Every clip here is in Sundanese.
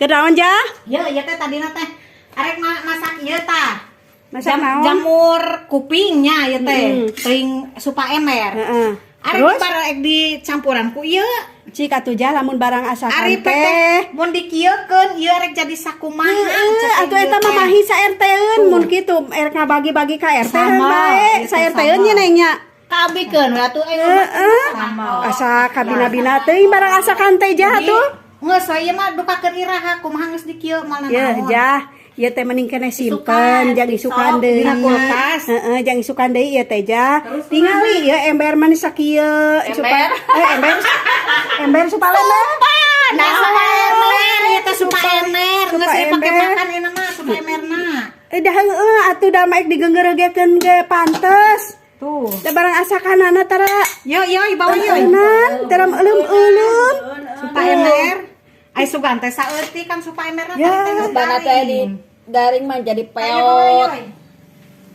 Keur naon, Jah? Ya, ieu teh tadina teh arek masak ieu tah. Masak naon? Jamur kupingnya ieu teh. Teuing supa ember. Arek Terus? Barek dicampuran ku ieu. Cik atuh, Jah, lamun barang asakan Ari teh. teh mun dikieukeun ieu arek jadi sakumaha. Heeh, atuh eta mah mahi sa RT-eun mun kitu erek ngabagi-bagi ka RT Sama, bae itu sa RT-eun sama. Nya, Neng, nya. Kabikeun we atuh ayo. Heeh. Sama. Asa kabina-bina teuing barang asakan teh, Jah, atuh. Geus we ieu mah dukakeun iraha kumaha geus dikieu moal Ya, nanaon. Jah, ieu teh mending keneh simpen, jang isukan Sok, deui. dina kulkas. Heeh, jang isukan deui ieu teh, Jah. Tingali ieu ember manis sakieu. Ember? Eh, ember. Ember supa ember. Nah, supa ember ieu teh, supa ember Supa geus dipake ember. Makan ieu mah supa emberna. Eh, dah heueuh atuh da mah digenggereugekeun ge pantes. Tuh. Da barang asakanana tara Yo yo, bawa yo. eunan, tara euleum-euleum. Supa ember. Ai sugan teh saeutik kan supa emberna Ya. tadi teh geus Tanah teh di garing. daring mah jadi Ayo bawa, peot. Yoy.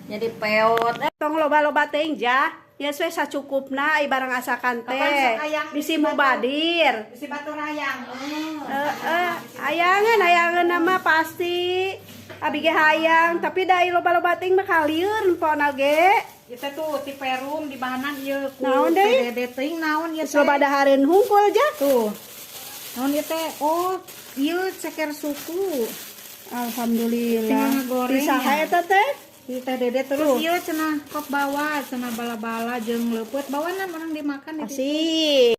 Jadi peot. Eh, Tong loba-loba teuing, Jah. Ya we sacukupna ai barang asakan Kapan teh. sok hayang Bisi mubadir. Bisi batur hayang. Oh. Heeh, hayangeun hayangeun nama pasti. Abi ge hayang, tapi da loba-loba teuing mah kalieun empona ge. Ieu teh tuh ti Perum di bahanan ieu ku Naon deui? PDD teuing naon ieu Geus teh. loba dahareun hungkul, Jah. Tuh. Naon ieu teh? Oh, ieu ceker suku. Alhamdulillah. Tinggal ngagoreng Bisa ya. Eta teh? Di teh Dede terus ieu cenah kop bawa cenah bala-bala jeung leupeut bawanan orang dimakan di ditu. Asik.